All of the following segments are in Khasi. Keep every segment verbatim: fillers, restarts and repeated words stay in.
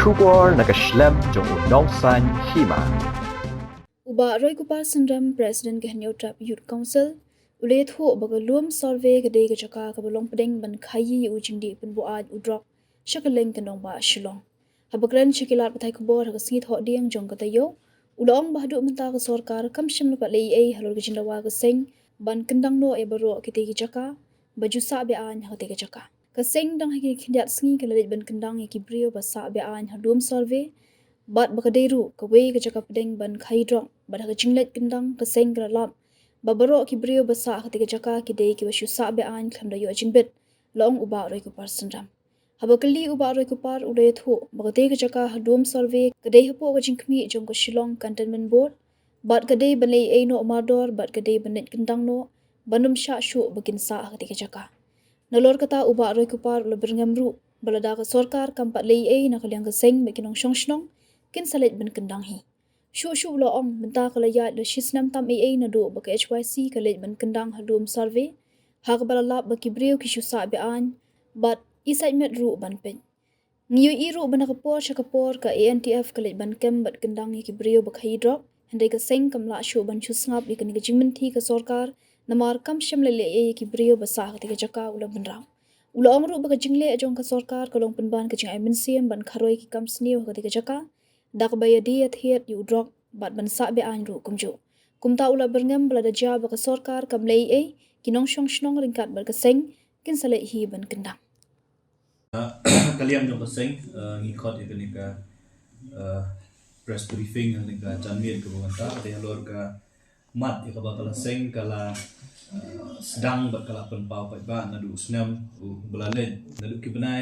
Khubor na ka shlem jong u Nongsaiñ Hima. U Bah Roykupar Synrem, President ka Hynñiewtrep Youth Council, u la ïathuh ba ka Lum Survey ka dei ka jaka kaba long pdeng ban khaïi ïa u jingdih pynbuaid u drok sha kylleng ka nongbah Shillong. Haba kren sha ki lad pathai khubor ha ka sngi Thohdieng jong ka taïew, u la ong ba haduh mynta ka sorkar kam shym la pat leh ei ei halor ka jingdawa ka seng ban kyndang noh ïa baroh kitei ki jaka ba ju sah be-aiñ ha katei ka jaka. Ka seng dang ha kine ki khyndiat sngi ka la leit ban kyndang ïa ki briew ba sah be-aiñ ha Lum Survey, bad ba ka dei ruh kawei ka jaka pdeng ban khaïi drok, bad ha ka jingleit kyndang ka seng ka la lap ba baroh ki briew ba sah ha katei ka jaka ki dei kiba shu sah be-aiñ khlem da ïoh jingbit, la ong u Bah Roykupar Synrem. Haba kylli u Bah Roykupar u la ïathuh ba katei ka jaka ha Lum Survey ka dei hapoh ka jingkhmih jong ka Shillong Cantonment Board, bad ka dei ban leh ei ei noh mardor, bad ka dei ban leit kyndang noh ban ym shah shuh ba kin sah ha katei ka jaka. Nalor kata u Bah Roykupar u la byrngem ruh ba lada ka sorkar kam pat leh ei ei na ka liang ka seng bad ki nongshong shnong, kin sa leit ban kyndang hi. Shuh shuh u la ong mynta ka la ïaid la shi snem tam ei ei naduh ba ka H Y C ka leit ban kyndang ha Lum Survey, ha kaba la lap ba ki briew ki shu sah be-aiñ, bad i sait met ruh ban peit. Ngi ïohi ruh ba na ka por sha ka por ka A N T F ka leit ban kem bad kyndang ïa ki briew ba khaïi drok, hynrei ka seng kam lah shuh ban shu sngap ïa kane ka jingmynthi ka sorkar, namar kam shym la leh ei ei ïa ki briew ba sah ha katei ka jaka, u la bynrap. U la ong ruh ba ka jingleh jong ka sorkar ka long pynban ka jingai mynsiem ban kharoi ki kam sniew ha katei ka jaka, da kaba ïadie ïathied ïa u drok bad ban sah be-aiñ ruh kumjuh. Kumta u la byrngem ba lada jia ba ka sorkar kam leh ei ei, ki nongshong shnong ryngkat bad ka seng kin sa leit hi ban kyndang. Ka liang jong ka seng, eh, ngi khot ïa kane ka, eh, press briefing, ïa kane ka janmiet kaba mynta, ka dei halor ka mat ïa kaba ka la seng ka la, eh, sdang bad ka la pynpaw paidbah naduh u snem uba la leit, naduh ki bnai,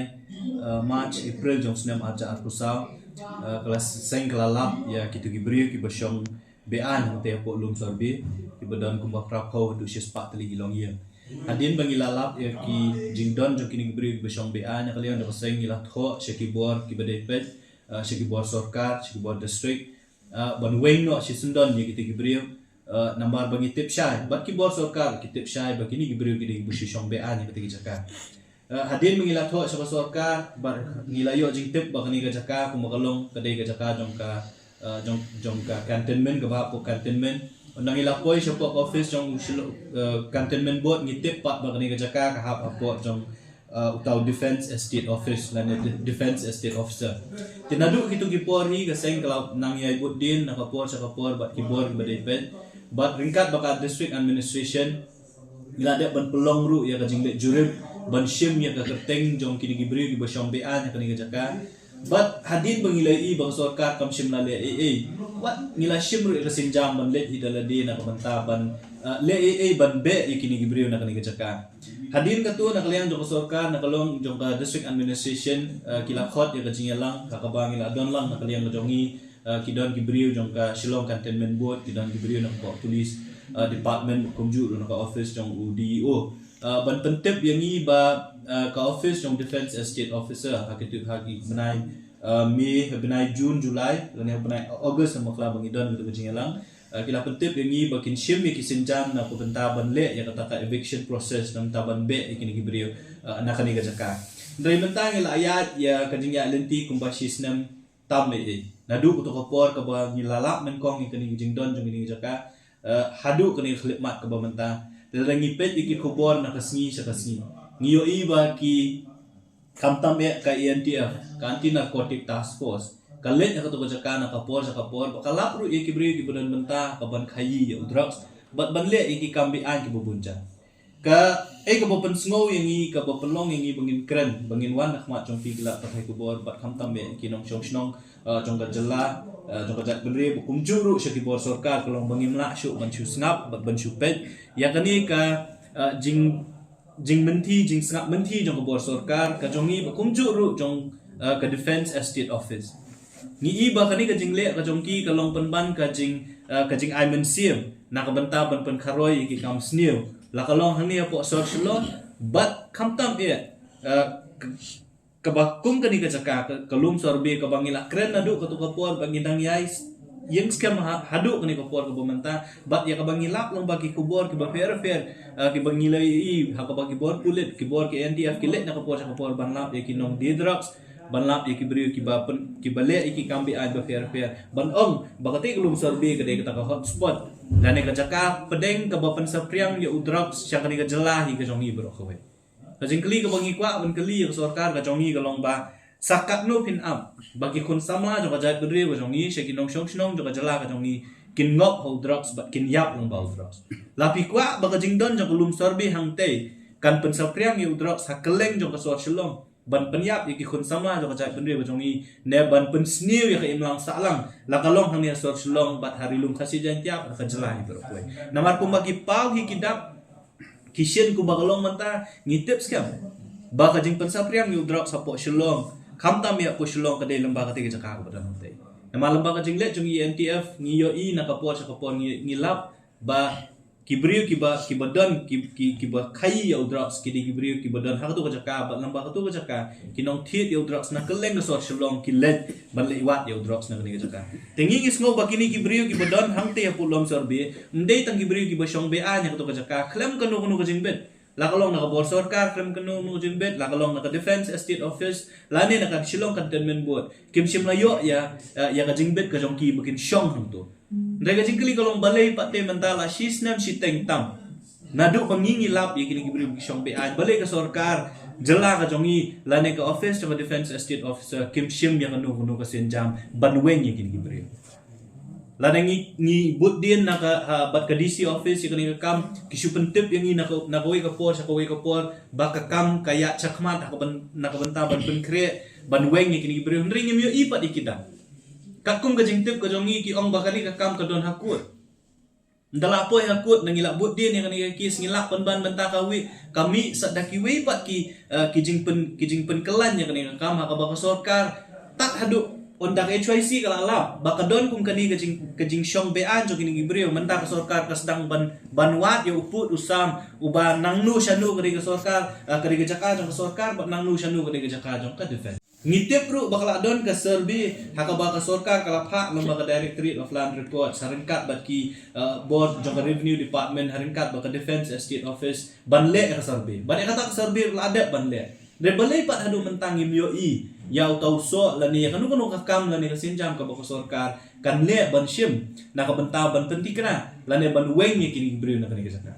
eh, March, April jong u snem arhajar arphew saw, eh, ka la seng ka la lap ïa kito ki briew kiba shong be-aiñ hangtei hapoh Lum Survey, kiba don kumba phra phew haduh shispah tylli ki longïing. Hadien ba ngi la lap ïa ki jingdon jong kine ki briew kiba shong be-aiñ, na ka liang jong ka seng ngi la thoh sha ki bor kiba dei peit, eh, sha ki bor sorkar, sha ki bor district, eh, ban weng noh shisyndon ïa kito ki briew, eh, namar ba ngi tip shai, bad ki bor sorkar ki tip shai ba kine ki briew ki dei kiba shu shong be-aiñ ïa kito ki jaka. Eh, hadien ba ngi la thoh sha ka sorkar, bad ngi la ïoh jingtip ba kane ka jaka kumba ka long ka dei ka jaka jong ka, eh, jong, jong ka cantonment, kaba hapoh cantonment. Ynda ngi la poi shapoh ka office jong u Shillong, eh, Cantonment Board, ngi tip pat ba kane ka jaka ka hap hapoh jong, eh, uta u Defence Estate Office lane De-, Defence Estate Officer. Te naduh kito ki por hi ka seng ka la nang ïai bud dien na ka por sha ka por bad ki bor kiba dei peit, bad ryngkat bad ka District Administration, ngi la dep ban pynlong ruh ïa ka jingleit jurip ban shim ïa ka kyrteng jong kine ki briew kiba shong be-aiñ ha kane ka jaka. Bad hadien ba ngi la ïohi ba ka sorkar kam shym la leh ei ei, wat ngi la shim ruh ïa ka sienjam ban leit hi da lade na ka bynta ban, eh, leh ei ei ban beh ïa kine ki briew na kane ka jaka. Hadien kata na ka liang jong ka sorkar, na ka liang jong ka District Administration, eh, ki la khot ïa ka jingïalang, ha kaba ngi la don lang na ka liang jong ngi, eh, ki don ki briew jong ka Shillong Cantonment Board, ki don ki briew na ka Police, eh, Department, kumjuh ruh na ka office jong u D E O. Eh, ban pyntip ïa ngi ba, eh, ka office jong Defence Estate Officer, ha kito, ha ki bnai, eh, May, ha bnai June, July, lane ha bnai August, ha bakla ba ngi don kito ka jingïalang. Eh, ki la pyntip ïa ngi ba kin shim ïa ki sienjam na ka bynta ban leh ïa kata ka eviction process, na ka bynta ban beh ïa kine ki briew, eh, na kane ka jaka. Hynrei mynta ngi la ïaid ïa ka jingïaid lynti kumba shi snem tam ei ei. Naduh kato ka por kaba ngi la lap nyngkong ïa kane ka jingdon jong kane ka jaka, eh, haduh kane ka khyllipmat kaba mynta. Lada ngi peit ïa ki khubor na ka sngi sha ka sngi, ngi ïohi ba ki, khamtam eh ka A N T F, ka Anti Narcotic Task Force, ka leit ha kato ka jaka na ka por sha ka por, bad ka lap ruh ïa ki briew kiba don bynta ka ban khaïi ïa u drugs, bad ban leh ïa ki kam be-aiñ kiba bun jait. Kaei kaba pynsngew ïa ngi, kaba pynlong ïa ngi ba ngin kren, ba ngin wan ha khmat jong phi ki lad pathai khubor, bad khamtam eh ki nongshong shnong, eh, jong ka jylla, eh, jong ka jaitbynriew, bad kumjuh ruh sha ki bor sorkar, ka long ba ngim lah shuh ban shu sngap, bad ban shu peit ïa kane ka, eh, jing jingmynthi, jingsngap mynthi jong ka bor sorkar, ka jong ngi bad kumjuh ruh jong, eh, ka Defence Estate Office. Ngi i ba kane ka jingleh ka jong ki ka long pynban ka jing, eh, ka jingai mynsiem na ka bynta ban pynkharoi ïa ki kam sniew, la ka long hangne hapoh sor Shillong bad khamtam eh, eh, k-, kaba kum kane ka jaka ka, ka Lum Survey kaba ngi la kren naduh kato ka por ba ngi dang ïai s-, ïeng skhem ha, haduh kane ka por kaba mynta, bad ïa kaba ngi lap lang ba ki khubor kiba pher pher, eh, kiba ngi la i ha kaba ki bor pulit, ki bor ki A N T F ki leit na ka por sha ka por ban lap ïa ki nongdie drugs, ban lap ïa ki briew kiba pyn, kiba leh ïa ki kam beaiñ bapher bapher. Ban ong ba katei ka Lumshorbe ka dei kata ka hotspot lane ka jaka pdeng kaba pynsaphriang ïa u drugs sha kane ka jylla hi ka jong ngi baroh kawei. Ka jingkylli kaba ngi kwah ban kylli ïa ka sorkar ka jong ngi ka long ba sa katno phin ap ba ki khun samla jong ka jaitbynriew ka jong ngi, sha ki nongshong shnong jong ka jylla ka jong ngi kin ngop ha u drugs bad kin ïap lyngba u drugs. La phi kwah ba ka jingdon jong ka Lumshorbe hangtei kan pynsaphriang ïa u drugs ha kylleng jong ka sor Shillong ban pynïap ïa ki khun samla jong ka jaitbynriew ka jong ngi, ne ban pynsniew ïa ka imlang sahlang, la ka long hangne ha sor Shillong bad ha Ri Lum Khasi Jaiñtia bad ha ka jylla hi baroh kawei. Namar kumba ki paw hi ki dap, ki shin kumba ka long mynta, ngi tip skhem ba ka jingpynsaphriang ïa u drugs hapoh Shillong, khamtam ïa hapoh Shillong, ka dei lyngba katei ka jaka kaba don hangtei. Namar lyngba ka jingleh jong ngi N T F, ngi ïohi na ka por sha ka por, ngi, ngi lap ba ki briew kiba, kiba don, ki, ki, kiba khaïi ïa u drugs ki dei ki briew kiba don ha kato ka jaka, bad lyngba kato ka jaka ki nongthied ïa u drugs na kylleng ka sor Shillong ki leit ban leit wad ïa u drugs na kane ka jaka. Te ngi, ngi sngew ba kine ki briew kiba don hangtei hapoh Lumshorbe, ym dei tang ki briew kiba shong beaiñ ha kato ka jaka khlem kano kano ka jingbit. La ka long na ka bor sorkar khlem kano kano ka jingbit, la ka long na ka Defence Estate Office lane na ka Shillong Cantonment Board, kim shym la ïoh ïa, eh, ïa ka jingbit ka jong ki ba kin shong hangto. Hynrei ka jingkylli ka long balei pat te mynta la shi snem shiteng tam, naduh ba ngi, ngi lap ïa kine ki briew ki shong beaiñ, balei ka sorkar jylla ka jong ngi lane ka office jong ka Defence Estate Officer kim shim ïa kano kano ka sienjam ban weng ïa kine ki briew. Lada ngi, ngi bud dien na ka, ha, bad ka D C office ïa kane ka kam, ki shu pyntip ïa ngi na ka, na kawei ka por sha kawei ka por ba ka kam ka ïaid shakhmat ha ka byn-, na ka bynta ban pynkhreh, ban weng ïa kine ki briew, hynrei ngim ïohi pat ïa ki dang. Katkum ka jingtip ka jong ngi ki ong ba kane ka kam ka don ha kut. Ynda la poi ha kut, ngi la bud dien ïa kane ka case, ngi lah pynban mynta ka wei, ka mih sa da kiwei pat ki, eh, ki jingpyn, ki jingpynkylla ïa kane ka kam ha kaba ka sorkar tad haduh ynda ka H Y C ka la lap ba ka don kum kane ka jing, ka jingshong beaiñ jong kine ki briew, mynta ka sorkar ka sdang ban, ban wad ïa u pud u sam uba nangno shano ka dei ka sorkar, eh, ka dei ka jaka jong ka sorkar, bad nangno shano ka dei ka jaka jong ka defence. Ngi tip ruh ba ka la don ka survey ha kaba ka sorkar ka la phah lyngba ka Directorate of Land Records ha ryngkat bad ki, uh, bor jong ka Revenue Department ha ryngkat bad ka Defence Estate Office ban leh ka survey. Bad ïa kata ka survey ruh la dep ban leh. Hynrei balei pat haduh mynta ngim ïohi ïa uta u soh lane ïa kano kano ka kam lane ka sienjam kaba ka sorkar kan leh ban shim na ka bynta ban pynthikna lane ban weng ïa kine ki briew na kane ka jaka.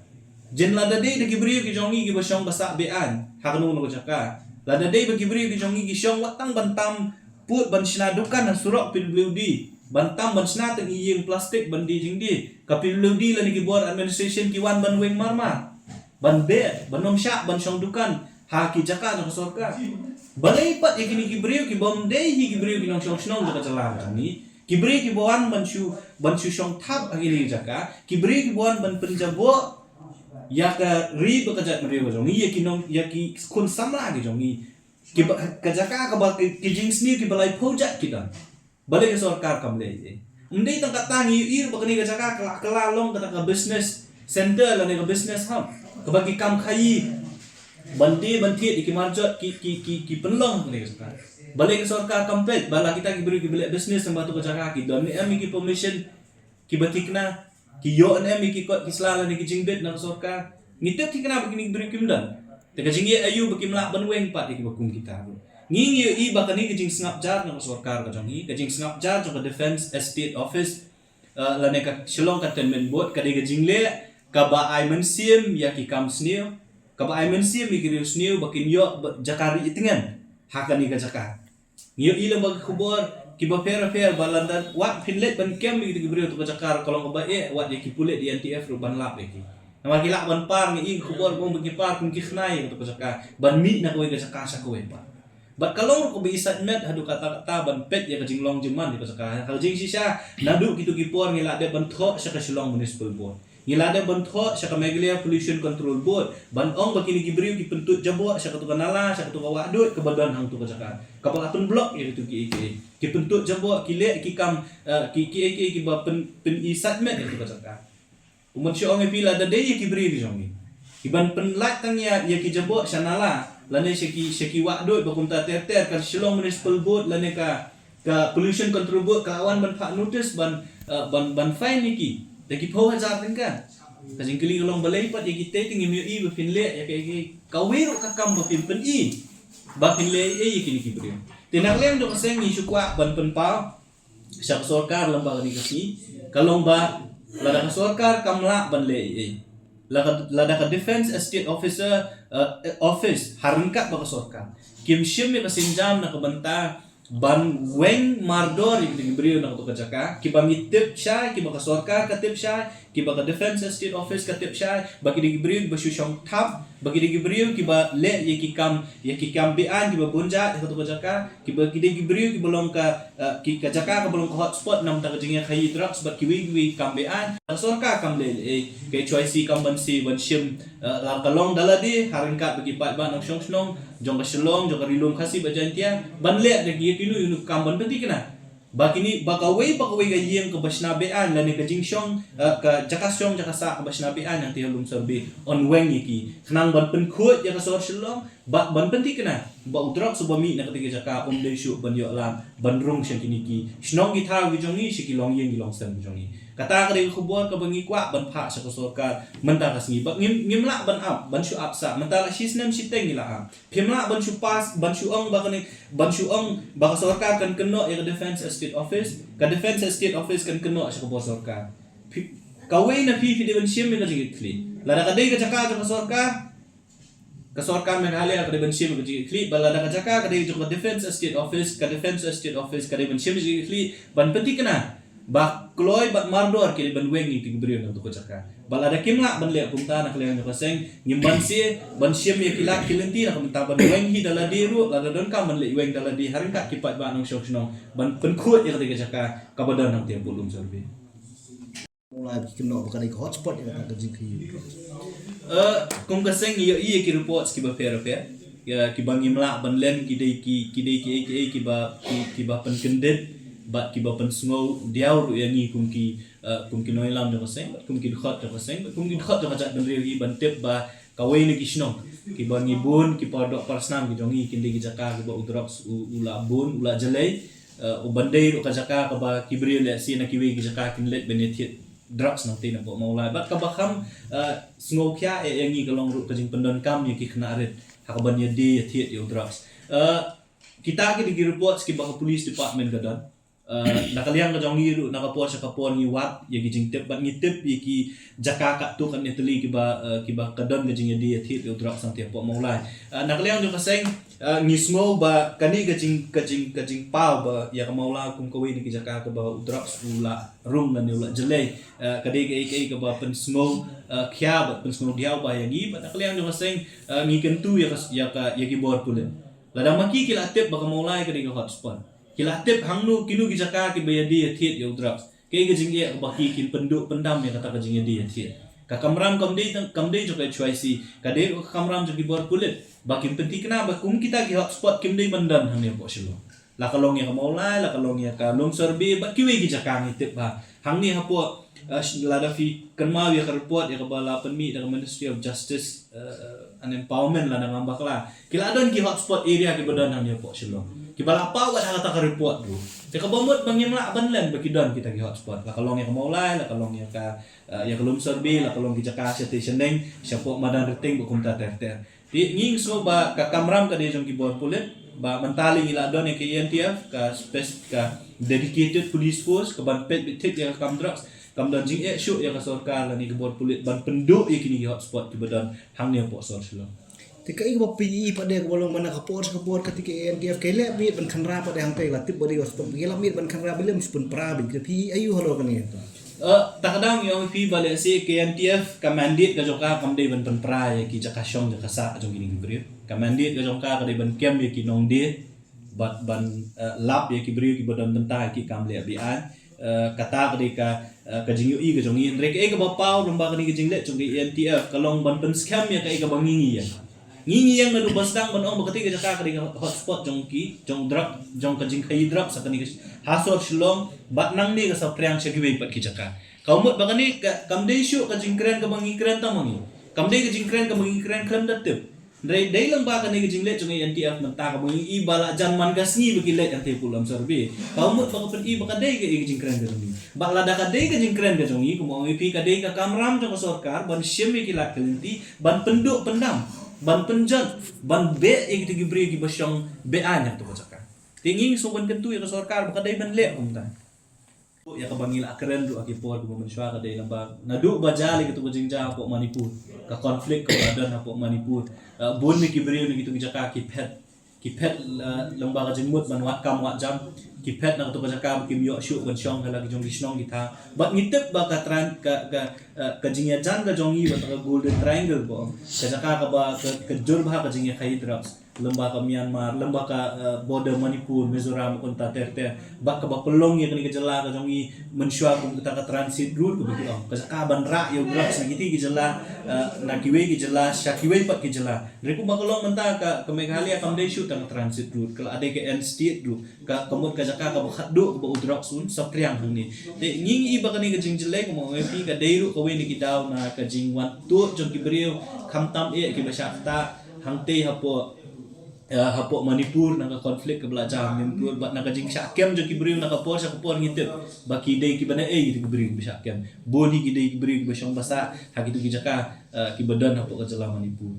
Jin lada dei da ki briew ki jong ngi kiba shong ba sah beaiñ ha kano kano ka jaka, lada dei ba ki briew ki jong ngi ki shong wat tang ban tam pud ban shna dukan ha surok P W D, ban tam ban shna tang ïing plastik ban die jingdie, ka P W D lane ki bor administration ki wan ban weng marmar, ban beh, ban ym shah ban shong dukan ha ki jaka jong ka sorkar. Balei pat ïa kine ki briew kiba ym dei hi ki briew ki nongshong shnong jong ka jylla jong ngi, ki briew kiba wan ban shu, ban shu shong thap ha kine ki jaka, ki briew kiba wan ban pynjaboh ïa ka ri bad ka jaitbynriew ka jong ngi, ïa ki nong, ïa ki khun samla ki jong ngi, kiba, ka jaka kaba ki, ki jingsniew kiba laiphew jait ki don. Balei ka sorkar kam leh ei ei? Ym dei tang kata, ngi ïohi ba kane ka jaka ka la, ka la long kata ka business center lane ka business hub kaba ki kam khaïi ban die ban thied ïa ki marjot ki, ki, ki, ki pynlong ha kane ka jaka. Balei ka sorkar kam peit ba la kita ki briew kiba leh business ha kato ka jaka ki don ne em ïa ki permission kiba thikna, ki ïoh ne em ïa ki kot ki sla lane ki jingbit na ka sorkar? Ngi tip thikna ba kine ki briew kim don. Te ka jingïeit aïu ba kim lah ban weng pat ïa kiba kum kita? Ngi, ngi ïohi ba kane ka jingsngap jar na ka sorkar ka jong ngi, ka jingsngap jar jong ka Defence Estate Office, eh, lane ka Shillong Cantonment Board, ka dei ka jingleh kaba ai mynsiem ïa ki kam sniew, kaba ai mynsiem ïa ki riewsniew ba kin ïoh ba jaka ri tngen ha kane ka jaka. Ngi ïohi lem bad ki khubor kiba pher pher ba lada wat phin leit ban kem ïa ki briew ha kato ka jaka ka long kaba eh, wat ïa ki pulit, ïa N T F ruh ban lap ïa ki. Namar ki lah ban par, ngi ïohi ki khubor ba ong ba ki par kum ki khnai ïa kato ka jaka ban mih na kawei ka jaka sha kawei pat. Bad ka long ruh kaba isait met haduh katta katta ban peit ïa ka jinglong jingman ïa ka jaka. Ka jingshisha naduh kito ki por ngi la dep ban thoh sha ka Shillong Municipal Board. Ngi la dep ban thoh sha ka Meghalaya Pollution Control Board ban ong ba kine ki briew ki pyntut jaboh sha kato ka nala, sha kato ka wahduid kaba don hangto ka jaka, kaba la pynblock ïa kito kiei kiei. Ki pyntut jaboh, ki leh ki kam, eh, ki, kiei kiei kiba pyn, pynisait met ïa kato ka jaka. Kumba shu ong ïa phi, lada dei ïa ki briew ki jong ngi kiban pynlait tang ïa, ïa ki jaboh sha nala lane sha ki, sha ki wahduid ba kumta ter ter, ka Shillong Municipal Board lane ka, ka Pollution Control Board ka la wan ban phah notice ban, eh, ban, ban fine ïa ki da ki phew hajar tyngka. Ka jingkylli ka long balei pat ïa kitei te ngim ïohi ba phin leh ïa kaei kaei? Kawei ruh ka kam ba phin pyni ba phin leh ei ei ïa kine ki briew. Te na ka liang jong ka seng ngi shu kwah ban pynpaw sha ka sorkar lyngba kane ka sngi, ka long ba lada ka sorkar kam lah ban leh ei ei, lada, lada ka Defence Estate Officer, eh, Office ha ryngkat bad ka sorkar kim shim ïa ka sienjam na ka bynta ban weng mardor ïa ki briew na kato ka jaka, kiba ngi tip shai, kiba ka sorkar ka tip shai, kiba ka Defence Estate Office ka tip shai ba ki dei ki briew kiba shu shong thap, ba ki dei ki briew kiba leh ïa ki kam, ïa ki kam beaiñ kiba bun jait ha kato ka jaka, kiba ki dei ki briew kiba long ka, eh, ki, ka jaka kaba long ka hotspot namar ka jingïakhaïi drugs bad kiwei kiwei kam beaiñ. Ka sorkar kam leh ei ei, ka H Y C kam banse ban shim, eh, la ka long da lade ha ryngkat bad ki paidbah nongshong shnong jong ka Shillong, jong ka Ri Lum Khasi bad Jaintia ban leh da ki ïa kino kino kam ban pynthikna ba kine, ba kawei pa kawei ka ïing kaba shna beaiñ lane ka jingshong, eh, ka jaka shong jaka sah kaba shna beaiñ hangtei ha Lumshyrbe yn weng ïa ki, khnang ban pynkhuid ïa ka sor Shillong, ba ban pynthikna ba u drugs uba mih na katei ka jaka um dei shuh ban ïoh lad ban rung sha kine ki shnong ki thaw ki jong ngi, sha ki longïing ki longsem ki jong ngi. Kata ka dei ka khubor kaba ngi kwah ban phah sha ka sorkar mynta ka sngi. Ba ngim, ngim lah ban ap, ban shu ap sah. Mynta la shi snem shiteng ngi la ap. Phim lah ban shu pass, ban shu ong ba kane, ban shu ong ba ka sorkar kan kynnoh ïa ka Defence Estate Office, ka Defence Estate Office kan kynnoh sha ka bor sorkar. Phi, kawei na phi phi dei ban shim ïa ka jingkitkhlieh. Lada ka dei ka jaka jong ka sorkar, ka sorkar Meghalaya ka dei ban shim ïa ka jingkitkhlieh, bad lada ka jaka ka dei jong ka Defence Estate Office, ka Defence Estate Office ka dei ban shim ïa ka jingkitkhlieh ban pynthikna ba kloi bad mardor ki dei ban weng ïa ki briew na kato ka jaka. Bad lada kim lah ban leh kumta, na ka liang jong ka seng ngim banse ban shim ïa ki lad ki lynti na ka bynta ban weng hi da lade ruh, lada donkam ban leh weng da lade ha ryngkat ki paidbah nongshong shnong ban pynkhuid ïa katei ka jaka kaba don hangtei hapoh Lumshyrbe. Mawlai ba ki kynnoh ba ka dei ka hotspot ïa kata ka jingkhaïi drugs. Eh, kum ka seng ngi ïohi ïa ki reports kiba pher pher, ïa kiba ngim lah ban len, ki dei ki, ki dei ki, ki, kiba, ki, kiba pynkyndit bad kiba pynsngew diaw ruh ïa ngi kum ki, eh, kum ki nongïalam jong ka seng bad kum ki dkhot jong ka seng bad kum ki dkhot jong ka jaitbynriew hi ban tip ba kawei na ki shnong kiba ngi bun ki pardoh parsnam ki jong ngi, kin dei ki jaka kiba u drugs u, u la bun, u la jlei, eh, u ban dei ruh ka jaka kaba ki briew lehse na kiwei ki jaka kin leit ban ïathied drugs nangtei napoh Mawlai. Bad kaba kham, eh, sngewkhia eh ïa ngi ka long ruh ka jingpyndonkam ïa ki khynnah rit ha kaban ïadie ïathied ïa u drugs. Eh, kita ki dei ki reports kiba ka police department ka don. Eh, na ka liang ka jong ngi ruh, na ka por sha ka por ngi wad ïa ki jingtip bad ngi tip ïa ki jaka katto katne tylli kiba, eh, kiba ka don ka jingïadie ïathied ïa u drugs hangtei hapoh Mawlai. Eh, na ka liang jong ka seng, eh, ngi sngew ba kane ka jing, ka jing, ka jingpaw ba ïa ka Mawlai kum kawei na ki jaka kaba u drugs u la rung lane u la jlei, eh, ka dei kaei kaei kaba pynsngew, eh, khia bad pynsngew diaw bha ïa ngi. Bad na ka liang jong ka seng, eh, ngi kyntu ïa ka, ïa ka, ïa ki bor pulit. Lada ma ki ki la tip ba ka Mawlai ka dei ka hotspot, ki la tip hangno kino ki jaka kiba ïadie ïathied ïa u drugs, kaei ka jingeh kaba ki kin pynduh pyndam ïa kata ka jingïadie ïathied? Ka kamram kam dei tang, kam dei jong ka H Y C, ka dei ruh ka kamram jong ki bor pulit ba kin pynthikna ba kum kita ki hotspot kim dei ban don hangne hapoh Shillong. La ka long ïa ka Mawlai, la ka long ïa ka Lumshyrbe bad kiwei ki jaka ngi tip ba hangne hapoh, eh, sh-, lada phi kynmaw ïa ka report ïa kaba la pynmih da ka Ministry of Justice, eh, eh, and Empowerment lada ngam bakla, ki la don ki hotspot area kiba don hangne hapoh Shillong kiba la paw bad ha kata ka report ruh. Te kaba mut ba ngim lah ban len ba ki don kita ki hotspot, la ka long ïa ka Mawlai, la ka long ïa ka, eh, ïa ka Lumshyrbe, la ka long ki jaka shatei shaneng shapoh Madan Ryteng bad kumta ter ter. Te ngi sngew ba ka kamram ka dei jong ki bor pulit, ba mynta lei ngi la don ïa ka E N T F, ka spec-, ka dedicated police force kaban peit beit thik ïa ka kam drugs. Kam don jingeh shuh ïa ka sorkar lane ki bor pulit ban pynduh ïa kine ki hotspot kiba don hangne hapoh sor Shillong. Te kaei kaba phi i pat de kaba long ba na ka por sha ka por katei ka E N T F ka leh miet ban khynra pat de hangtei, la tip ba dei hotspot, ka leh miet ban khynra ba lem shu pynpra beit, te phi i aïu halor kane? Eh, ta ka daw ngi ong ïa phi ba lehse ka E N T F ka mandate ka jong ka kam dei ban pynpra ïa ki jaka shong jaka sah jong kine ki briew. Ka mandate ka jong ka ka dei ban kem ïa ki nongdie bad ban, eh, lap ïa ki briew kiba don bynta ïa ki kam leh beaiñ. Eh, kata ka dei ka, eh, ka jingïohi ka jong ngi. Hynrei kaei kaba paw lyngba kane ka jingleh jong ka E N T F ka long ban pynskhem ïa kaei kaba ngi ngi ïeng. Ngi ngi ïeng naduh ba sdang ban ong ba katei ka jaka ka dei ka hotspot jong ki, jong drug, jong ka jingkhaïi drug sha kane ka ha sor Shillong bad nangne ka saphriang sha kiwei pat ki jaka. Ka mut ba kane ka, kam dei shuh ka jingkren kaba ngi kren tang ma ngi. Kam dei ka jingkren kaba ngi kren khlem da tip. Hynrei dei lyngba kane ka jingleh jong ka E N T F mynta kaba ngi i ba la jan man ka sngi ba ki leit hangtei hapoh Lumshyrbe. Ka mut ba ka pyni ba ka dei ka, ka jingkren ka jong ngi. Bad lada ka dei ka jingkren ka jong ngi, kumba ong ïa phi, ka dei ka kamram jong ka sorkar ban shim ïa ki lad ki lynti, ban pynduh pyndam, ban pynjot, ban beh ïa kita ki briew kiba shong beaiñ hangto ka jaka. Te ngi sngewbha kyntu ïa ka sorkar ba ka dei ban leh kumta. Ïa kaba ngi la kren ruh ha ki por kiba mynshuwa ka dei lem ba naduh ba jia ïa katu ka jingjia hapoh Manipur, ka conflict kaba don hapoh Manipur. Uh, bun na ki briew na kitu ki jaka ki phet, ki phet uh, lem ba ka jingmut ban wad kam wad jam, ki phet na katu ka jaka ba kim ïoh shuh ban shong ha la ki jong ki shnong ki thaw. Bad ngi tip ba ka tran ka ka uh, ka jingïajan ka jong ngi ba ka Golden Triangle ba ka jaka kaba ka, ka jur ba ka jingïakhaïi drugs. Lem ba ka Myanmar, lem ba ka uh, border Manipur, Mizoram, kumta ter ter. Bad kaba pynlong ïa kane ka jylla ka jong ngi mynshuwa kum kata ka transit route kaba ki ong. Ka jaka ban rah ïa u drugs na kiti ki jylla, uh, na kiwei ki jylla sha kiwei pat ki jylla. Hynrei kumba ka long mynta ka, ka Meghalaya kam dei shuh tang ka transit route, ka la dei ka end state route. Ka, ka mut ka jaka kaba khatduh kaba u drugs un saphriang hangne. Te ngi ïohi ba kane ka jingjyllei kum u M P ka dei ruh kawei na ki daw na ka jingwan tuh jong ki briew, khamtam eh kiba shah ktah hangtei hapoh uh, hapoh Manipur na ka conflict kaba la jia ha Manipur, bad na ka jingshah kem jong ki briew na ka por sha ka por ngi tip ba ki dei kiba naei ki briew kiba shah kem. Bun hi ki dei ki briew kiba shong ba sah ha kitu ki jaka uh, kiba don hapoh ka jylla Manipur.